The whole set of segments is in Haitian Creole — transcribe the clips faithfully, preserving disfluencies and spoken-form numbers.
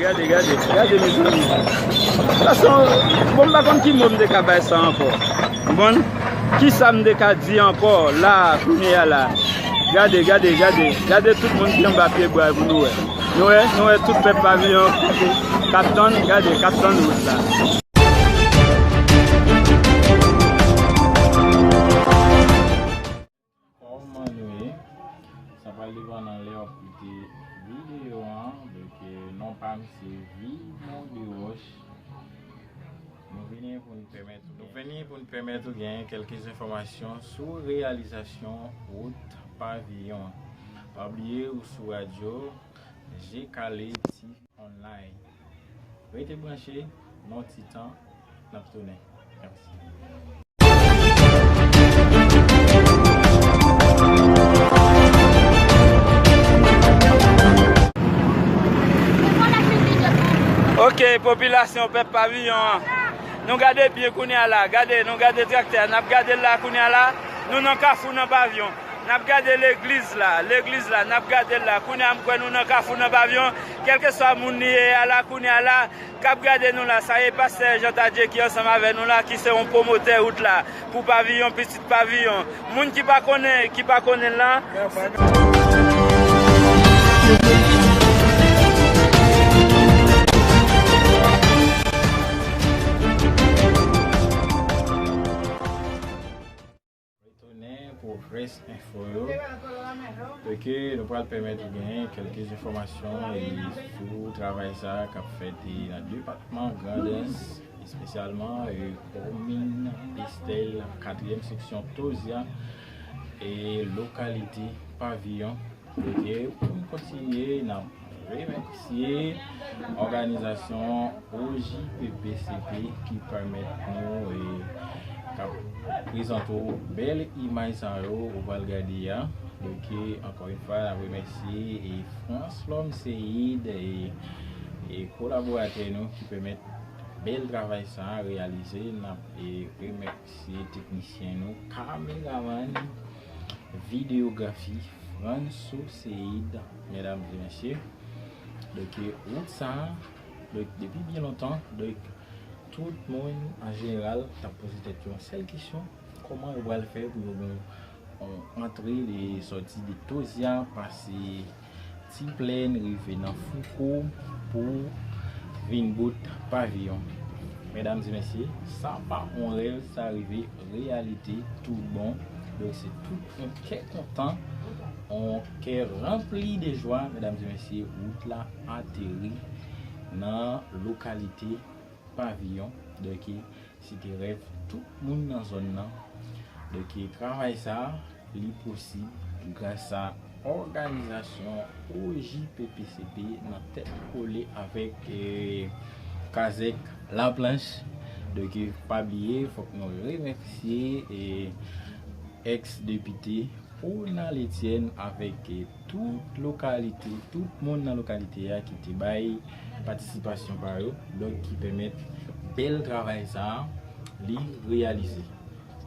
Gade, gade, gade, mezanmi. Gason, bon, m pa konn ki mo m te ka bay sa ankò. Bon, ki sa m te ka di ankò la, kounye a la. Gade, gade, gade. Gade tout moun ki anba pye bwa pou nou wè. Nou wè, nou wè tout pèp Pavyon k ap tann, gade, k ap tann wout la. Kòman nou ye? Sa pral depann nan lè w ap koute videyo an. Donk, eh, non pa m se Vimon Desroches. Nou vini pou n pèmèt, nou vini pou n pèmèt ou gen kèlke enfòmasyon sou reyalizasyon wout Pavyon. Pa bliye ou sou radyo Jekale T V Online. Rete branche, nan yon ti tan, n ap tounen. Mèsi. Ok, popilasyon pèp Pavyon an. Nou gade byen kounye a la, gade, nou gade traktè a, n ap gade l la kounye a la, nou nan kafou nan Pavyon. N ap gade legliz la, legliz la, n ap gade l la. Kounye a, m kwè nou nan kafou nan Pavyon. Kèlkeswa moun li ye a la, kounye a la, k ap gade nou la, sa ye pastè Jean Tadje ki ansanm avè nou la, ki se yon pwomotè wout la, pou Pavyon, pitit Pavyon. Moun ki pa konnen, ki pa konnen l la, Retounen pou Fresh Info yo. Donk, nou pral pèmèt ou gen kèlke enfòmasyon, e, sou travay sa a k ap fèt, e, nan depatman Grandans, espesyalman, e, komin Estèl, katriyèm seksyon Tozya, e lokalite Pavyon. Donk, pou n kontinye, n ap remèsye òganizasyon O J P P C P ki pèmèt nou, e, k ap prezante w bèl imaj sa yo ou pral gade a. Donk, ankò yon fwa, n ap remèsye, e, Frantz Lhomme Seid, e, e kolaboratè nou ki pèmèt bèl travay sa a reyalize. N ap, e, remèsye teknisyen nou, kameramann, videyografi, Franso Seid, medam e mesye. Donk, wout sa a, donk, depi byen lontan, donk, tout moun, an jeneral, t ap poze tèt yo yon sèl kesyon, kòman yo pral fè pou yo gen yon antre, li sòti de Tozya, pase Ti Plèn, rive nan Fouco pou vin bout Pavyon. Medam e mesye, sa pa yon rèv, sa rive reyalite tout bon. Donk, se tout yon kè kontan, yon kè ranpli de jwa, medam e mesye, wout la ateri nan lokalite Pavyon. Donk, se te rèv tout moun nan zòn nan. Donk, travay sa a, li posib gras a òganizasyon O J P P C P nan tèt kole avèk, e, Kazèk Laplanch. Donk, pa bliye, fòk nou remèsye, e, èks depite Ronald Etienne avèk, e, tout lokalite, tout moun nan lokalite a ki te bay patisipasyon pa yo, donk ki pèmèt bèl travay sa a li reyalize.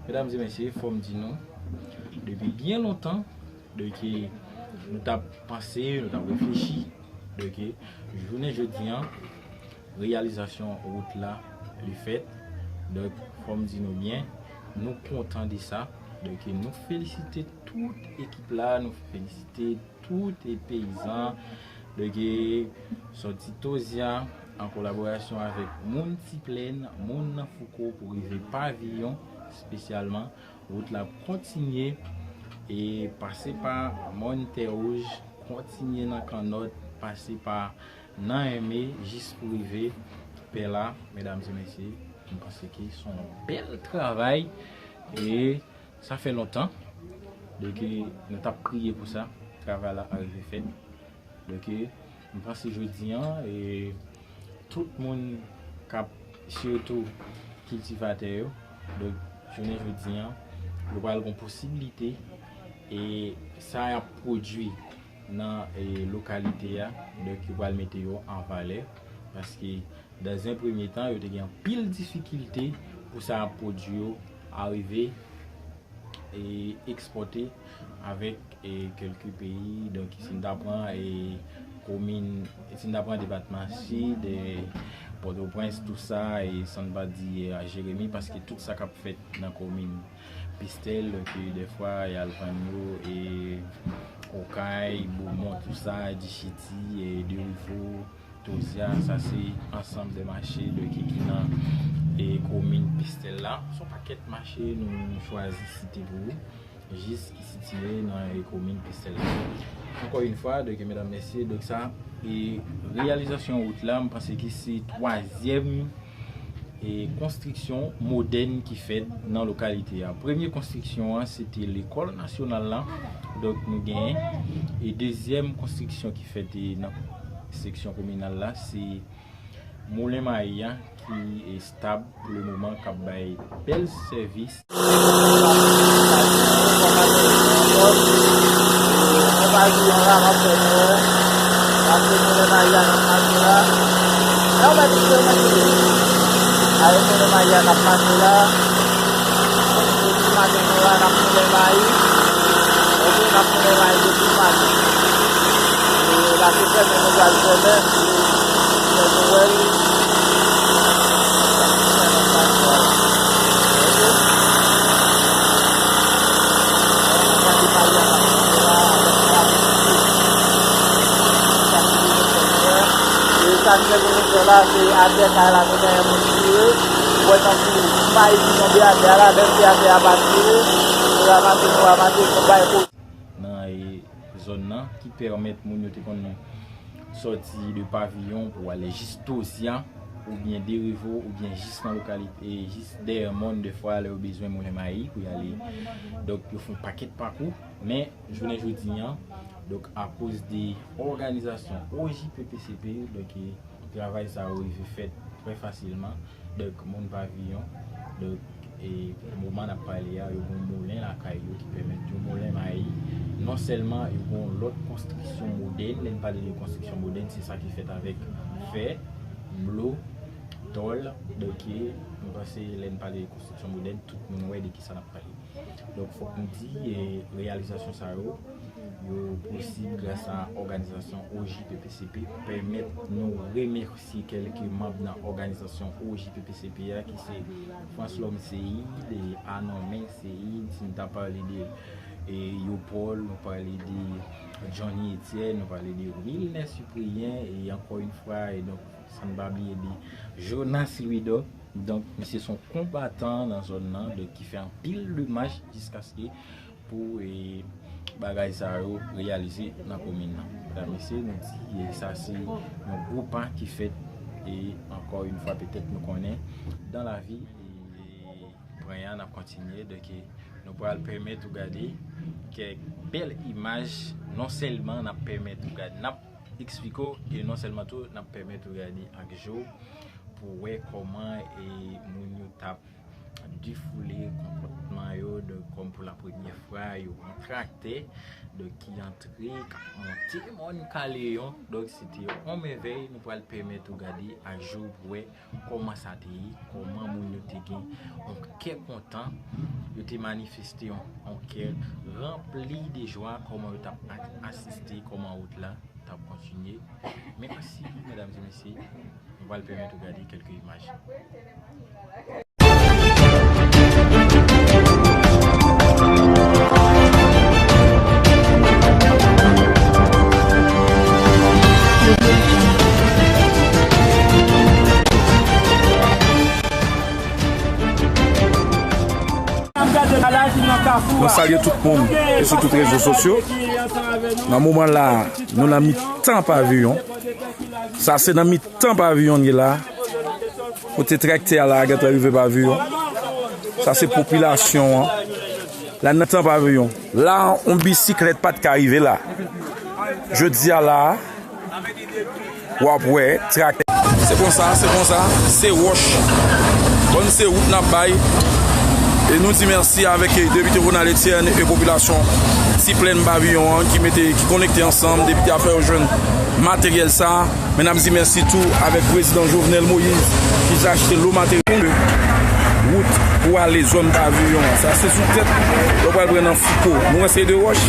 Medam e mesye, fò m di nou, depi byen lontan, donk, nou t ap panse, nou t ap reflechi, donk, jounen jodi an, reyalizasyon wout la, li fèt. Donk, fò m di nou byen, nou kontan de sa. Donk, nou felisite tout ekip la, nou felisite tout peyizan. Donk, sòti Tozya, an kolaborasyon avèk moun Ti Plèn, moun nan Fouco pou rive Pavyon, espesyalman. Wout la ap kontinye e pase pa Mòn Tè Wouj, kontinye nan Kannòt, pase pa nan Enme, jis pou rive Pèla. Medam e mesye, m panse ke se yon bèl travay e sa fè lontan. Donk, nou t ap priye pou sa, travay la arive fèt. Donk, m panse jodi an, e, tout moun k ap, sitou kiltivatè yo, donk, jounen jodi an, yo pral gen posiblite, e, sa y ap pwodui nan, e, lokalite a, donk, yo pral mete yo an valè, paske, dans un premier temps, yo te gen anpil difikilte pou sa y ap pwodui yo arive e ekspòte avèk, e, kèlke peyi. Donk, si n ta pran, e, Komin, si n ta pran depatman Sid, e Pòtoprens, tou sa, e san n pa di, e, Jeremi, paske tout sa k ap fèt nan komin Pistèl, ke dèfwa, y al vann yo, e Okay, Bomon, tou sa, Dichiti, e Derivo, Tozya, sa se ansanm de mache, donk, ki nan, e, komin Pistèl la. Se yon pakèt mache nou chwazi site pou ou, jis ki sitiye nan, e, komin Pistèl la. Ankò yon fwa, donk, medam, mesye, donk sa, e, reyalizasyon wout la, m panse ke se twazyèm e konstriksyon modèn ki fèt nan lokalite a. Premye konstriksyon an, se te lekòl nasyonal la. Donk, nou genyen. E dezyèm konstriksyon ki fèt, e, nan seksyon kominal la, se moulen mayi a, ki, e, estab pou le moman, k ap bay bèl sèvis. Depi maten nou la, n ap moulen mayi. Ok, n ap moulen mayi depi maten. E la se fèmen nou pral fèmen. Fè nou wè l. E sa n gen pou nou fè la, se atè kay la, nou genyen moun tire. Ou wè tankou mayi ki tonbe atè a la, menm si atè a pa tire, nou ranmase, nou ranmase, nou bay kote. Nan, e, zòn nan, ki pèmèt moun yo te konn sòti de Paviyon pou ale jis Tozya, oubyen Derivo, oubyen jis nan lokalite, e, jis dèyè mòn, dèfwa, lè yo bezwen moulen mayi pou y ale. Donk, yo fè yon pakèt pakou, men jounen jodi a, donk, akoz de òganizasyon O J P P C P, donk, e, travay sa yo rive fèt trè fasilman. Donk, moun Paviyon, donk, e moman n ap pale a, yo gen yon moulen lakay yo ki pèmèt yo moulen mayi. Non sèlman yo gen yon lòt konstriksyon modèn, lè n pale de konstriksyon modèn, se sa ki fèt avèk fè, blo, tòl, donk, e, mwen panse lè n pale de konstriksyon modèn, tout moun wè de kisa n ap pale. Donk, fòk nou di, e, reyalizasyon sa yo, yo posib gras a òganizasyon O J P P C P. Pèmèt nou remèsye kèlke manm nan òganizasyon O J P P C P a, ki se Franslòm Seyid, e, Anonmen Seyid, si n ta pale de, e, Yopòl, nou pale de Johnny Etienne, nou pale de Wilner Cyprien, e ankò yon fwa, e donk, san n pa bliye de Jonas Louidor. Donk, misye se yon konbatan nan zòn nan, donk, ki fè anpil demach jiskaske pou, e, bagay sa yo reyalize nan komin nan. Medam, mesye, nou di, e, sa se yon gwo pa ki fèt, e, ankò yon fwa, petèt nou konnen, dan lavi, e, pwen an, n ap kontinye, donk, e, nou pral pèmèt ou gade kèk bèl imaj, non sèlman n ap pèmèt ou gade, n ap eksplike w, e non sèlman tou, n ap pèmèt ou gade ak je w pou wè kòman, e, moun yo t ap defoule konpòtman yo, donk, kòm pou la premyè fwa, yo pran traktè, donk, ki antre, k ap monte mòn Kaleyon. Donk, se te yon mèvèy, nou pral pèmèt ou gade ak je w pou wè kòman sa te ye, kòman moun yo te gen yon kè kontan, yo te manifeste yon, yon kè ranpli de jwa, kòman yo t ap a-, asiste, kòman wout la t ap kontinye. Men osi, medam e mesye, nou pral pèmèt ou gade kèlke imaj. Nou salye tout moun ki sou tout rezo sosyo. Nan moman la, nou nan mitan Paviyon. Sa se nan mitan Paviyon n ye la. Kote traktè a la gentan rive Paviyon. Sa se popilasyon an. La nan mitan Paviyon. La, yon bisiklèt pa t ka rive la. Jodi a la, w ap wè traktè. Se konsa, se konsa, se wòch. Bon, se wout n ap bay. E nou di mèsi avèk, e, depite Ronald Etienne e popilasyon Ti Plèn Paviyon an ki mete, ki konekte ansanm. Depite a fè yo jwenn materyèl sa. Men n ap di mèsi tou avèk prezidan Jovenel Moïse ki te achte lo materyèl wout pou ale zòn Paviyon an. Sa se sou tèt lè w pral pran nan Fouco. Nou wè se de wòch.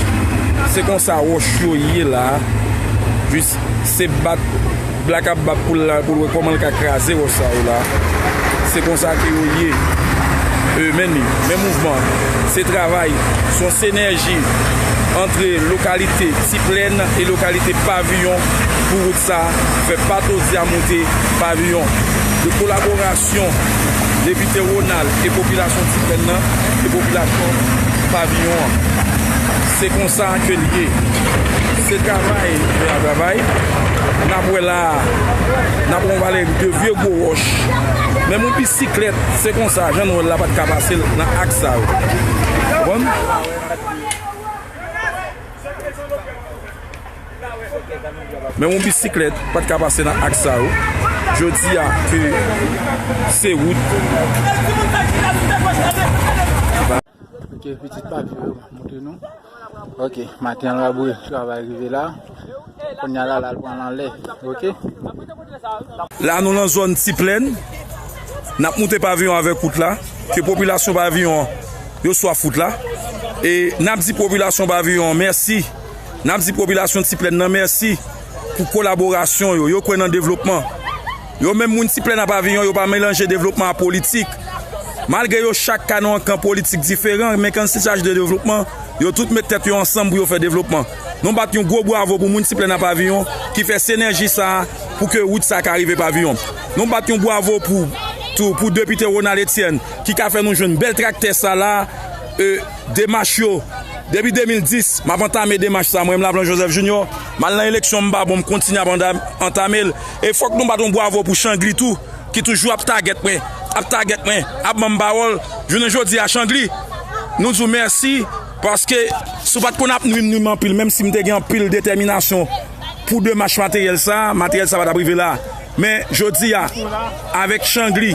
Se konsa wòch yo ye la. Jis se bat, Black ap bat pou l la, pou l wè kòman l ka kraze wòch sa yo la. Se konsa ke yo ye. E, men li, men mouvman, se travay, se yon senèji antre lokalite Ti Plèn e lokalite Paviyon pou wout sa fè pa Tozya monte Paviyon. De kolaborasyon depite Ronald e popilasyon Ti Plèn nan e popilasyon Paviyon an. Se konsa ke l ye. Se travay, se yon travay. N ap wè la, n ap wè yon valè de vye gwo wòch. Menm yon bisiklèt, se konsa, jan nou wè l la, pa t ka pase nan aks sa yo. Konprann? Menm yon bisiklèt pa t ka pase nan aks sa yo. Jodi a ke se wout. Ok, pitit papye yo montre nou. Ok, maten an, Labouyi travay rive la. Kounye a la, la, l pran l anlè. Ok. La, nou nan zòn Ti Plèn. N ap moute Paviyon avèk wout la. Ke popilasyon Paviyon an, yo swaf wout la. E n ap di popilasyon Paviyon an mèsi. N ap di popilasyon Ti Plèn nan mèsi pou kolaborasyon yo. Yo kwè nan devlopman. Yo menm moun Ti Plèn a Paviyon, yo pa melanje devlopman a politik. Malgre yo chak ka nan yon kan politik diferan, men kan se chaje de devlopman, yo tout met tèt yo ansanm pou yo fè devlopman. Nou bat yon gwo bwavo pou moun Ti Plèn a Paviyon ki fè senèji sa a pou ke wout sa ka rive Paviyon. Nou bat yon bwavo pou, tou, pou depite Ronald Etienne ki ka fè nou jwenn bèl traktè sa la, e, demach yo. Depi de mil dis, m ap antame demach sa, mwen menm Laplanche Joseph Junior. M al nan eleksyon, m pa bon, m kontinye ap anta-, antame l. E fòk nou bat yon bwavo pou Changli tou, ki toujou ap tagèt mwen, ap tagèt mwen, ap ban m pawòl. Jounen jodi a, Changli, nou di w mèsi, paske si w pa t konn ap nwi m, nwi m anpil, menm si m te gen anpil detèminasyon pou demach materyèl sa, materyèl sa pa t ap rive la. Men, jodi a, avèk Changli,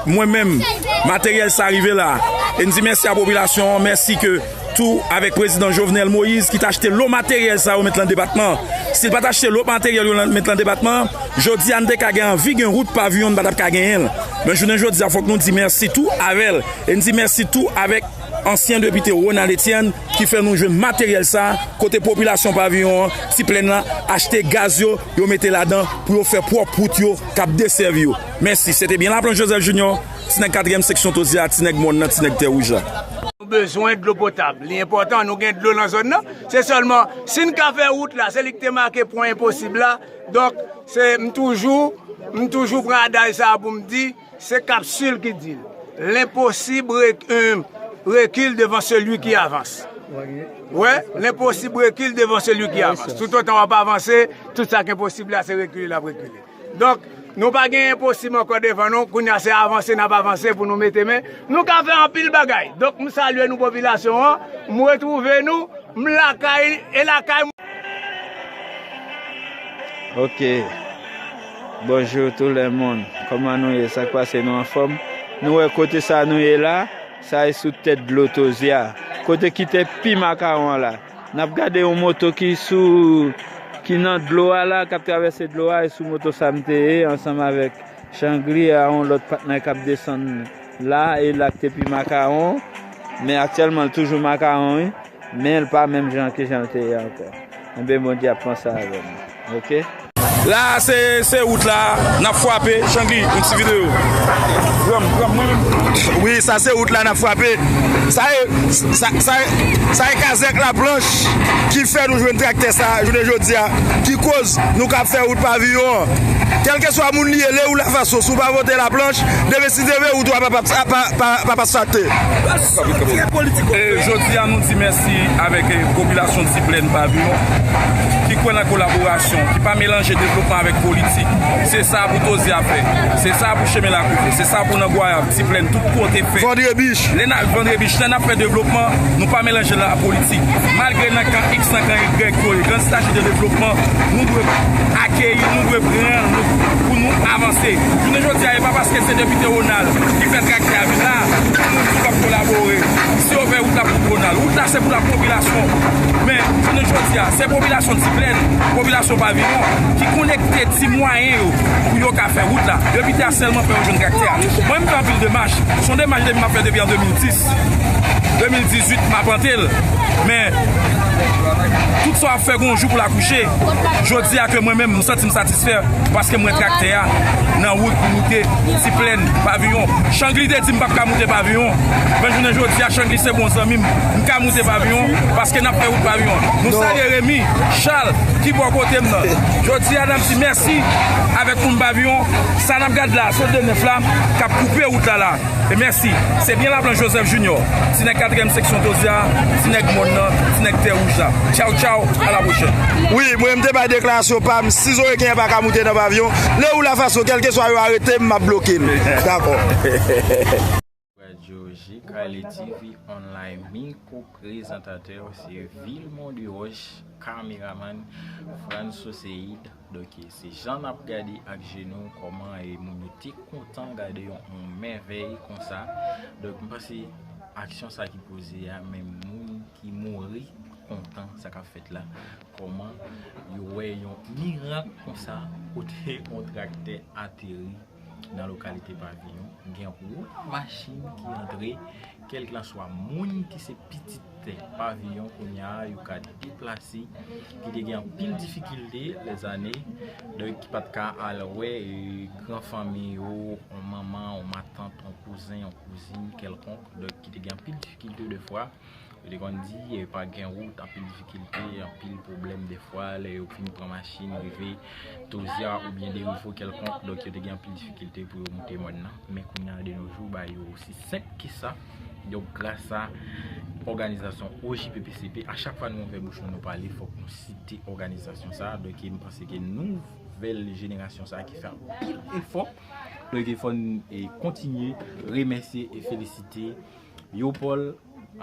mwen menm, materyèl sa rive la. E n di mèsi a popilasyon an, mèsi ke tou avèk prezidan Jovenel Moïse ki t achte lo materyèl sa yo met lan depatman an. Si l pa t achte lo materyèl yo lan, met lan depatman an, jodi a n te ka gen anvi gen wout Paviyon, n pa t ap ka genyen l. Men jounen jodi a, fòk nou di mèsi tou avè l. E n di mèsi tou avèk ansyen depite Ronald Etienne ki fè nou jwenn materyèl sa, kote popilasyon Paviyon an, Ti Plèn lan, achte gaz yo, yo mete ladan pou yo fè pwòp wout yo k ap desèvi yo. Mèsi. Se te byen Laplanche Joseph Junior, ti nèg katriyèm seksyon Tozya, ti nèg mòn nan, ti nèg tè wouj la. Nou bezwen dlo potab. Li enpòtan, nou gen dlo nan zòn nan. Se sèlman, si n ka fè wout la, se li ki te make pwen enposib la. Donk, se, m toujou, m toujou pran adaj sa a pou m di, se Kapsil ki di l. L'impossible rec-, euh, recule devant celui qui avance. Ouais, l'impossible recule devant celui qui avance. Tout otan w ap avanse, tout sa k enposib la, se rekile l ap rekile. Donk, nou pa gen enposib ankò devan nou. Kounye a, se avanse n ap avanse pou nou mete men. Nou ka fè anpil bagay. Donk, m salye nou, popilasyon an. M retwouve nou. M lakay, e lakay m. Ok. Bonjou tou lèmonn. Kòman nou ye? Sa k pase, nou anfòm? Nou wè kote sa nou ye la, sa e sou tèt dlo Tozya. Kote ki te pi makawon an la. N ap gade yon moto ki sou, ki nan dlo a la, k ap travèse dlo a, e sou moto sa m te ye, ansanm avèk Changli a yon lòt patnè k ap desann la, e la k te pi makawon. Men aktyèlman, l toujou makawon, wi. Men l pa menm jan ke jan l te ye ankò. Enben, Bondye ap panse avè nou. Ok? La, se, se wout la, n ap frape. Changli, yon ti videyo. Pran m, pran m, mwen menm. Wi, sa se wout la, n ap frape. Sa e, sa, sa e, sa e kazèk Laplanche ki fè nou jwenn traktè sa, jounen jodi a, ki koz nou ka fè wout Paviyon an. Kèlkeswa moun li ye, le ou la fason, si w pa vote Laplanche, demen si Dye vle, wout ou a pa, pa, pa, pa, pa, pa asfakte. E jodi a, nou di mèsi avèk, e, popilasyon Ti Plèn Paviyon, ki kwè nan kolaborasyon, ki pa melanje devlopman avèk politik. Se sa pou Tozya fè. Se sa pou Chemen Lakou fè. Se sa pou nan Gwayab, Ti Plèn, tout kote fè. Vandrebich. Lè n ap, Vandrebich, lè n ap fè devlopman, nou pa melanje l a politik. Malgre nan kan X, nan kan Y, yo ye, kan il s'agit de devlopman, nou dwe akeyi, nou dwe pran l, nou, pou nou avanse. Jounen jodi a, e pa paske se depite Ronald ki fè traktè a vin la, pou nou di w ap kolabore. Si yo fè wout la pou Ronald, wout la se pou la popilasyon. Men, jounen jodi a, se popilasyon Ti Plèn, popilasyon Paviyon, ki konekte ti mwayen yo pou yo ka fè wout la. Depite a sèlman fè yo jwenn traktè a. Mwen, m fè anpil demach. Se yon demach depi m ap fè depi an de mil dis. De mil dizuit, m ap antre l. Men, Tout sa w ap fè gon jou pou l akouche. Jodi a ke mwen menm, m santi m satisfè paske m wè traktè a nan wout pou moute Ti Plèn, Paviyon. Changli te di m p ap ka moute Paviyon. Men jounen jodi a, Changli se bon zanmi m. M ka moute Paviyon paske n ap fè wout Paviyon. Nou salye Remy, Charles, ki bò kote m nan. Jodi a, n ap di mèsi avèk moun Paviyon. Sa n ap gad la, sot de nèf la, k ap koupe wout la la. E mèsi. Se byen Laplanch Joseph Junior, ti nèg katriyèm seksyon Tozya, ti nèg mòn nan, ti nèg tè wouj la. Tchaw, tchaw, a la pwochèn. Wi, mwen, m te bay deklarasyon pa m. Si Zoreyen pa ka moute nan Paviyon, lè ou la fason, kèlkeswa yo arete m, m ap bloke l. Dakò. Radyo J K L T V Online, mikwo prezantatè, se Vilmond Desroches, kameramann, Franz Soseid. Donk, se jan n ap gade ak je nou kòman e moun yo te kontan gade yon, yon mèvèy konsa. Donk, m panse aksyon sa ki poze a, menm moun ki mouri kontan sa k ap fèt la. Kòman yo wè yon mirak konsa kote yon traktè ateri nan lokalite Paviyon, gen wout machin ki antre, kèlkanswa moun ki se pitit Paviyon kounye a, yo ka deplase, ki te gen anpil difikilte lèzane, donk ki pa t ka al wè, e, gran fanmi yo, yon manman, yon matant, yon kouzen, yon kouzin kèlkonk, donk ki te gen anpil difikilte defwa. Yo te konn di, e, pa gen wout, anpil difikilte, anpil pwoblèm defwa, lè yo fin pran machin, rive Tozya oubyen de nivo kèlkonk, donk yo te gen anpil difikilte pou yo moute mòn nan. Men kounye a, de nos jours, bagay yo osi senp ke sa. Donk, gras a òganizasyon O J P P C P, a chak fwa nou ouvè bouch nou, nou pale, fòk nou site òganizasyon sa a. Donk, e m panse ke nouvèl jenerasyon sa a ki fè anpil efò. Donk, e fò n, e, kontinye remèsye e felisite Yopòl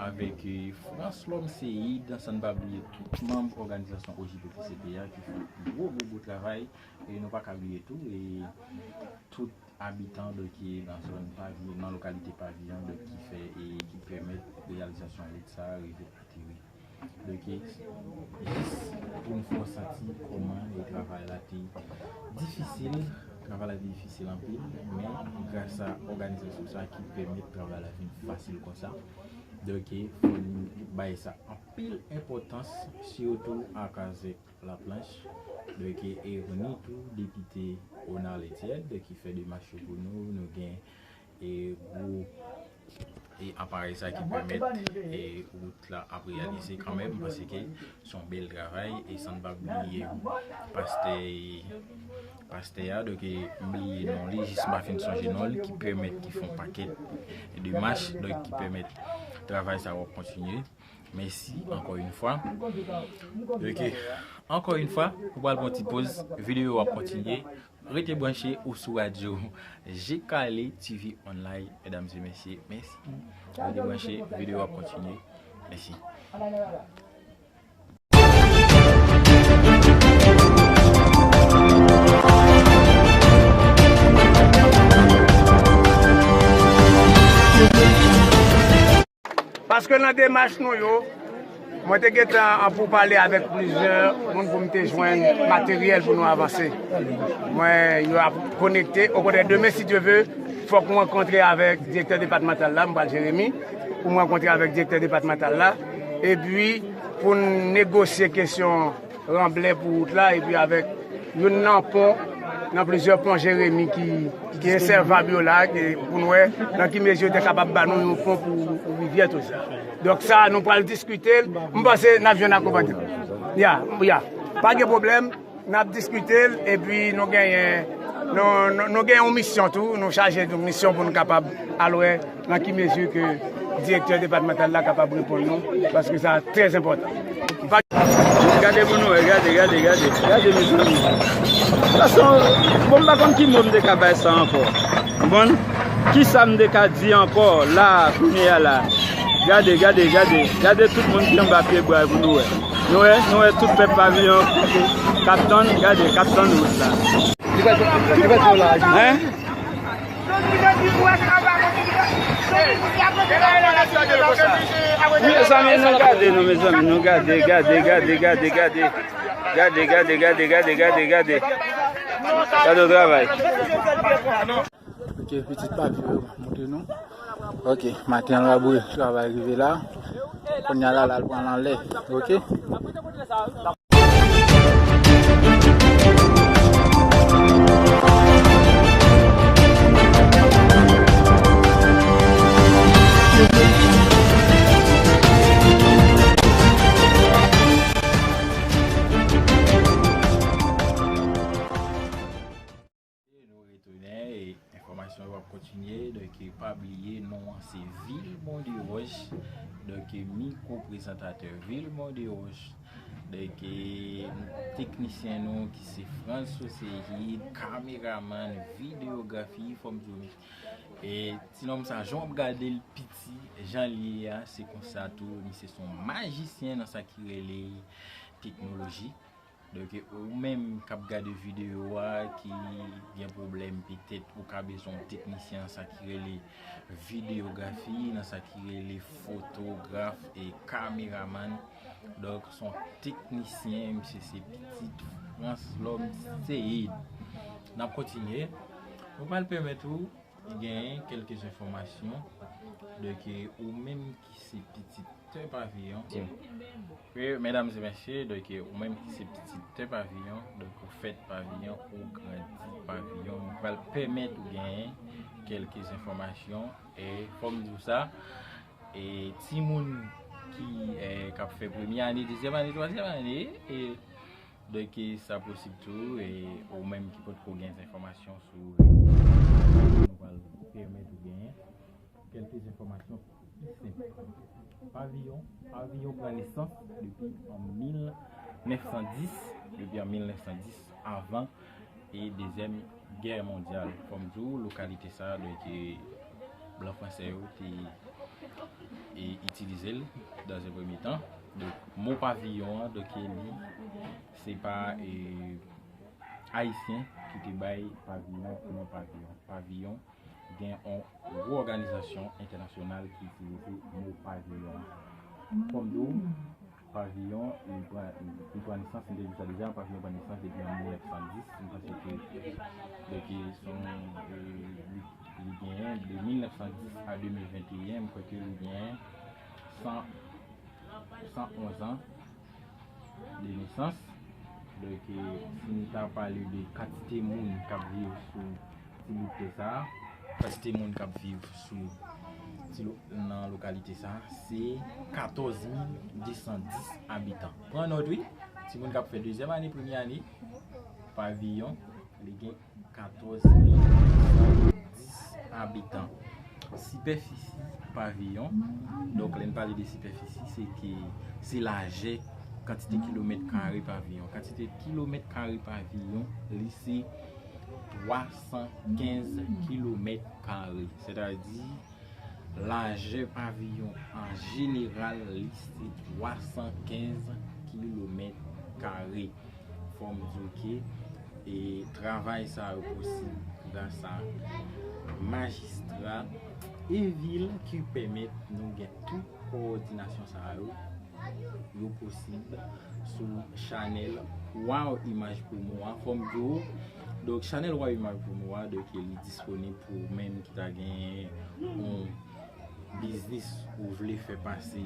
avèk, e, Frans Lòm Seyid, san n pa bliye tout manm òganizasyon O J P P C P a ki fè gwo, gwo, gwo travay. E nou pa ka bliye tou, e tout abitan, donk, ki nan zòn Paviyon, nan lokalite Paviyon, donk, ki fè e ki pèmèt reyalizasyon wout sa a rive ateri. Donk, e jis pou n fè w santi kòman e travay la te difisil, travay la te difisil anpil, men gras a òganizasyon sa a ki pèmèt travay la vin fasil konsa. Donk, e fò n bay sa anpil enpòtans, sitou ak avèk Laplanch, donk, e, e ni tou depite Onal Etienne, donk, ki fè demach yo pou nou. Nou gen, e, gwo, e, aparèy sa ki pèmèt, e, wout la ap reyalize kanmenm, paske se yon bèl travay, e san n pa bliye pastè, e, pastè a, donk, e, m bliye non li, jis m pa fin sonje non li, ki pèmèt, ki fè yon pakèt demach, donk, ki pèmèt travay sa yo ap kontinye. Mèsi ankò yon fwa. Ok. Ankò yon fwa, nou pral pran ti poz. Videyo ap kontinye. Rete branche ou sou radyo J K L T V Online, medam e mesye. Mèsi. Rete branche, videyo ap kontinye. Mèsi. Paske nan demach nou yo, mwen te gentan an poupale avèk plizyè moun pou m te jwenn materyèl pou nou avanse. Mwen, yo ap konekte. Okontrè, demen, si Dye ve, fòk mwen rankontre avèk direktè depatmantal la, m pral Jeremi, pou mwen rankontre avèk direktè depatmantal la, epi pou n negosye kesyon ranblè pou wout la, epi avèk youn nan pon, nan plizyè pon Jeremi ki, ki ensèvab yo la, ki, pou n wè nan ki mezi yo te kapab ba nou yon pon pou, pou rivyè, tout sa. Donk sa, nou pral diskite l. M panse n ap jwenn akonpayman. Ya, ya. Pa gen pwoblèm, n ap diskite l, epi nou genyen, nou, nou, nou gen yon misyon tou, nou chaje yon misyon pou nou kapab al wè nan ki mezi ke direktè depatmantal la kapab reponn nou, paske sa trè enpòtan. Gade pou nou wè, gade, gade, gade, gade, mezanmi. Gason, bon, m pa konn ki mo m te ka bay sa ankò. Konprann? Ki sa m te ka di ankò la, kounye a la? Gade, gade, gade, gade tout moun ki anba pye bwa pou nou wè. Nou wè, nou wè tout pèp Paviyon k ap tann, gade, k ap tann wout la. Hein? Mezanmi, nou gade, nou, mezanmi, nou gade, gade, gade, gade, gade. Gade, gade, gade, gade, gade, gade. Gade yon travay. Ok, pitit papi yo montre nou. Ok, maten an, labou travay rive la. Kounye a la, l al pran l anlè. Ok. Nou retounen e enfòmasyon yo ap kontinye. Donk, pa bliye, non an se Vilmond Desroches. Donk, mikwo prezantatè Vilmond Desroches. Donk, teknisyen nou ki se Frantz Soseyid, kameramann, videyografi, fò m di w. E ti nonm sa, jan w ap gade l piti, jan l ye a, se konsa tou, misye se yon majisyen nan sa ki rele teknoloji. Donk, ou menm k ap gade videyo a, ki gen pwoblèm, petèt ou ka bezwen yon teknisyen nan sa ki rele videyografi, nan sa ki rele fotograf e kameramann. Donk, se yon teknisyen, misye se pitit Frantz Lhomme Seyid. N ap kontinye. Nou pral pèmèt ou genyen kèlke enfòmasyon. Donk, ou menm ki se pitit Tè Paviyon. Wi, medam e mesye, donk, ou menm ki se pitit Tè Paviyon, donk, ou fèt Paviyon, ou grandi Paviyon. Nou pral pèmèt ou genyen kèlke enfòmasyon. E fò m di w sa, e timoun ki, e, k ap fè premye ane, dezyèm ane, twazyèm ane, e Donk, e, sa posib tou, e, ou menm ki potko gen enfòmasyon sou, e, nou pral pèmèt ou genyen kèlke enfòmasyon pi senp. Paviyon, Paviyon pran nesans depi an mil nèf san dis, depi an mil nèf san dis, avan e Dezyèm Gè Mondyal. Fò m di w, lokalite sa a, donk, e, blan franse yo te, e, itilize l dan en premye tan. Donk, mo paviyon an, donk, e, li, se pa, e, Ayisyen ki te bay paviyon non paviyon. Paviyon gen yon gwo òganizasyon entènasyonal ki itilize mo paviyon an. Fò m di w, paviyon, li pran, li pran nesans, m te di sa deja, paviyon pran nesans depi an mil nèf san dis, m panse ke, donk, e, se yon, e, li, li genyen de mil nèf san dis a de mil venteyen, m kwè ke li genyen san, san onz an de nesans. Donk, e, si nou ta pale de kantite moun k ap viv sou ti bout tè sa a, kantite moun k ap viv sou ti lo-, nan lokalite sa a, se katòz mil de san dis abitan. Pran nòt, wi. Timoun k ap fè dezyèm ane, premye ane, paviyon, li gen katòz mil san dis abitan. Sipèfisi paviyon, donk, lè n pale de sipèfisi, se ke se lajè, kantite kilomèt kare paviyon. Kantite kilomèt kare paviyon, li se twa san kenz kilomèt kare. Sètadi, lajè paviyon an jeneral, li se twa san kenz kilomèt kare. Fò m di w ke, e, travay sa yo posib gras a majistra e vil ki pèmèt nou gen tout kowòdinasyon sa yo. Yo posib sou chanèl Wow Image Promo a. Fò m di w, donk, chanèl Wow Image Promo a, donk, li disponib pou ou menm ki ta gen yon biznis ou vle fè pase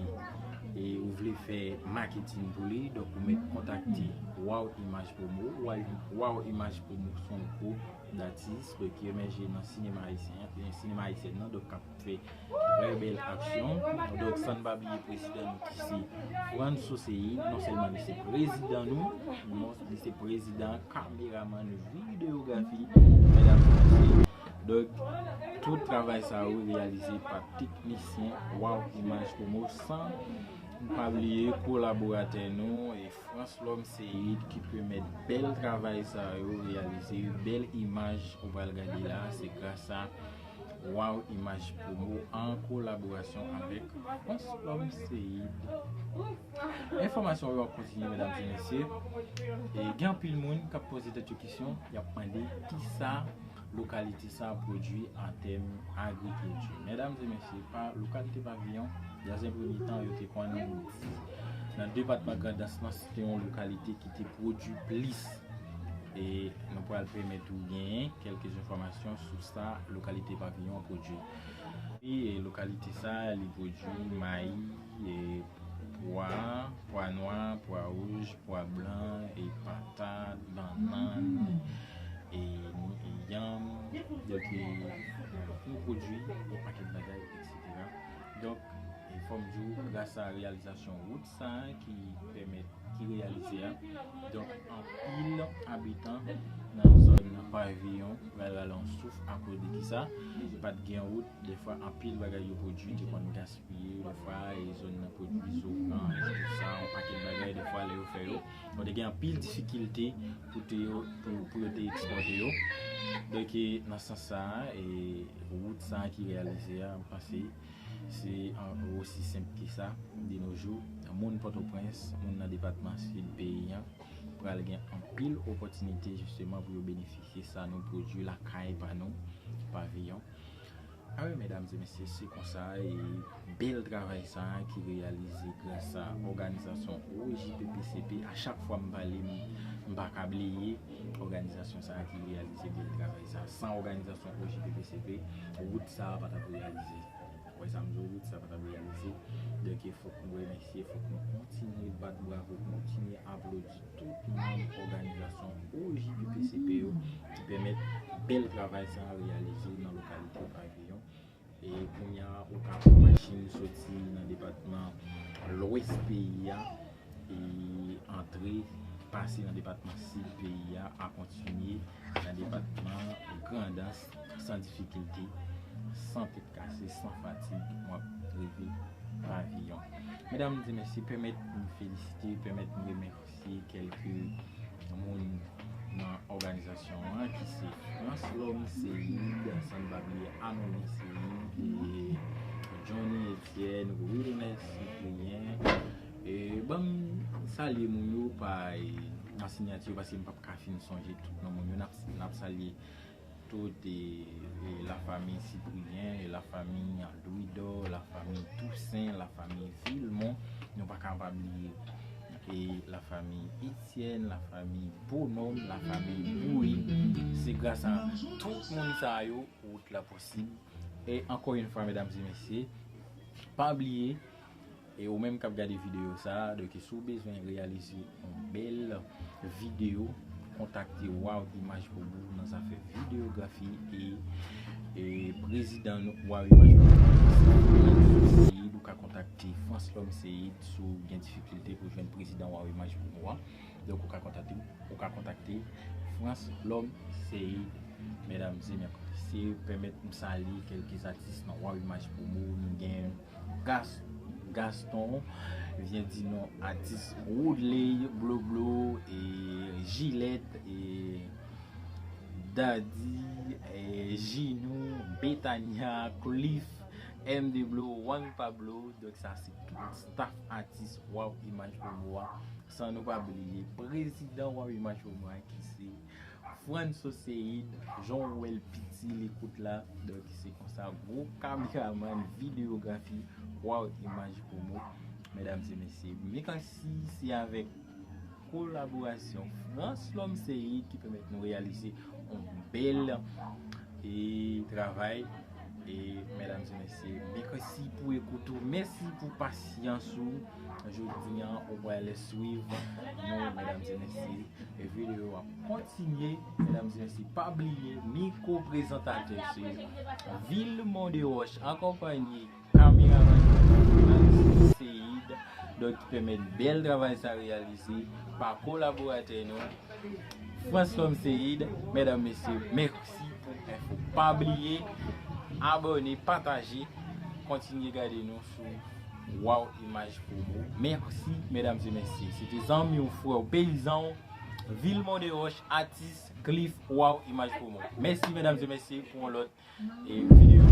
e ou vle fè maketin pou li, donk ou mèt kontakte Wow Image Promo. Wow, Wow Image Promo se yon gwoup datis, donk, ki emèje nan sinema ayisyen, e, sinema ayisyèn nan, donk, k ap fè trè bèl aksyon. Donk, san n pa bliye prezidan nou ki se Frantz Soseyid, non sèlman li se prezidan nou, non, li se prezidan kameramann videyografi, medam e mesye. Donk, tout travay sa yo reyalize pa teknisyen Wow Image Promo, san n pa bliye kolaboratè nou, e, Frantz Lhomme Seyid ki pèmèt bèl travay sa yo reyalize, bèl imaj ou pral gade la, se gras a Wow Image Promo an kolaborasyon avèk Frantz Lhomme Seyid. Enfòmasyon yo ap kontinye, medam e mesye. E gen anpil moun k ap poze tèt yo kesyon, y ap mande kisa lokalite sa pwodui an tèm agrikilti. Medam e mesye, pa, lokalite Paviyon, dan en premye tan, yo te konn di nan depatman Grandans lan, se te yon lokalite ki te pwodui plis. E nou pral pèmèt ou genyen kèlke enfòmasyon sou sa lokalite Paviyon pwodui. E lokalite sa, li pwodui mayi, e pwa, pwa nwa, pwa wouj, pwa blan, e patat, bannann, e, e yanm, donk, e, nou pwodui yon pakèt bagay, etsetera. Donk, e fò m di w, gras a reyalizasyon wout sa a ki pèmèt, ki reyalize a, donk, anpil abitan nan zòn Paviyon pral rale yon souf akoz de kisa? Pa t gen wout, defwa anpil bagay yo pwodui te konn gaspiye, defwa e zòn nan pwodui zoranj, tout sa, yon pakèt bagay, defwa lè yo fè yo, bon, te gen anpil difikilte pou te yo, pou, pou yo te ekspòte yo. Donk, e, nan sans sa a, e wout sa a ki reyalize a, m panse se an, osi senp ke sa, de nos jours, moun Pòtoprens, moun nan depatman Sid peyi an, pral gen anpil opòtinite jisteman pou yo benefisye sa nou pwodui lakay pa nou, Paviyon. A wi, medam e mesye, se konsa, e bèl travay sa a ki reyalize gras a òganizasyon O J P P C P. A chak fwa m pale, m, m pa ka bliye òganizasyon sa a ki reyalize bèl travay sa a. San òganizasyon O J P P C P, wout sa a pa t ap reyalize. Ou wè sa m di w, wout sa a pa t ap reyalize. Donk, fòk nou remèsye, fòk nou kontinye bat bravo, kontinye aplodi tout manm òganizasyon O J P P C P yo ki pèmèt bèl travay sa a reyalize nan lokalite Paviyon. E kounye a, ou ka pran machin soti nan depatman Lwès peyi a, e antre, pase nan depatman Sid peyi a, a kontinye nan depatman Grandans san difikilte, san tèt kase, san fatig, w ap rive Paviyon. Medam e mesye, pèmèt m felisite, pèmèt m remèsye kèlke moun nan òganizasyon an, ki se Frans Lòm Seyid, san n pa bliye Anony Seyid, e Johnny Etienne, Wilner Cyprien. E ban m salye moun yo pa, e, nan siyati yo, paske m p ap ka fin sonje tout non moun yo. N ap, n ap salye tout, e, e, lafanmi Cyprien, e, lafanmi Louidor, lafanmi Toussaint, lafanmi Vilmont, nou pa ka pa bliye, e, lafanmi Etienne, lafanmi Bonhomme, lafanmi Bouy. Se gras a tout moun sa yo wout la posib. E ankò yon fwa, medam e mesye, pa bliye, e ou menm k ap gade videyo sa a, donk, si w bezwen reyalize yon bèl videyo, kontakte Wow Image Promo nan zafè videyografi e, e prezidan nou Wow Image Promo, Seyid, ou ka kontakte Frans Lòm Seyid si w gen difikilte pou jwenn prezidan Wow Image Promo a. Donk, ou ka kontakte, ou ka kontakte Frans Lòm Seyid, medam e mesye. Pèmèt m salye kèlke atis nan Wow Image Promo. Nou gen Gas-, Gaston, vyen di non, atis Woodley, Bloblo, e Jilèt, e Daddy, e Jinou, Betania, Cliff, M D Blo, Juan Pablo. Donk, sa se tout staff atis Wow Image Promo a. San nou pa bliye prezidan Wow Image Promo a, ki se Franso Seyid, jan w wè l piti, li kout la. Donk, se konsa, gwo kameraman videyografi Wow Image Promo, medam e mesye. Mèsi, se avèk kolaborasyon Frans Lòm Seyid ki pèmèt nou reyalize yon bèl, e, travay. E, medam e mesye, mèsi pou ekout ou, mèsi pou pasyans ou. Jodi a, ou pral swiv nou, medam e mesye. E videyo a kontinye, medam e mesye. Pa bliye, mikwo prezantatè se Vilmond Desroches, akonpanye kameraman Seyid, donk, ki pèmèt bèl travay sa reyalize pa kolaboratè nou, Frans Lòm Seyid. Medam, mesye, mèsi pou enfo. Pa bliye abòne, pataje, kontinye gade nou sou Wow Image Promo. Mèsi, medam e mesye. Se te zanmi w, frè w, peyizan w, Vilmond Desroches, atis Cliff, Wow Image Promo. Mèsi, medam e mesye, pou yon lòt, e, videyo.